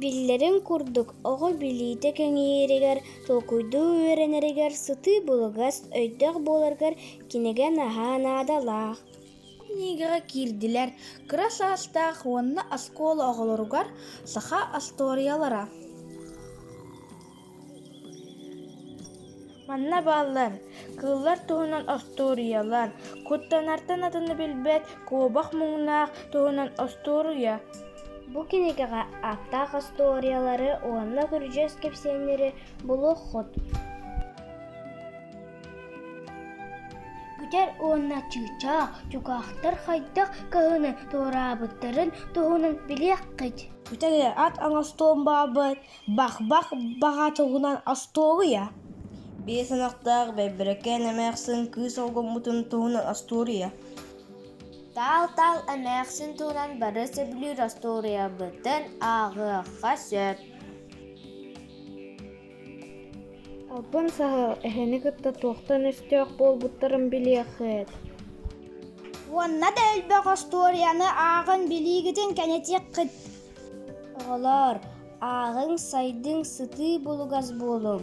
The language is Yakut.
Биллэрин курдук, оҕо билиитэ кэҥииригэр, толкуйдуу үөрэнэригэр, сытыы булугас, өйдөөх буоларыгар кинигэ наһаа наадалаах. Кинигэҕэ киирдилэр кыра саастаах уонна оскуола оҕолоругар саха остуоруйалара. Манна бааллар кыыллар туһунан остуоруйалар, куттанартан атыны билбэт куобах муҥнаах туһунан остуоруйа. Бу кинигэҕэ аптаах остуоруйалары уонна күрдьүөс кэпсээннэри булуоххут. Күтэр уонна чыычаах дьукаахтар хайдах кыһыны туораабыттарын туһунан билиэххит. Күтэр ат оҥостуон баҕарбыт Бах-бах баҕа туһунан остуоруйа Биэс ынахтаах Бэйбэрэкээн эмээхсин кыыс оҕоломмутун туһунан остуоруйа Таал-таал эмээхсин туһунан бары сөбүлүүр остуоруйабытын ааҕыахха сөп. Албан саһыл эһэни кытта туохтан өстөөх буолбуттарын билиэххит. Уонна да элбэх остуоруйаны ааҕан билиигитин кэҥэтиэххит. Оҕолоор, ааҕыҥ, сайдыҥ, сытыы булугас буолуҥ.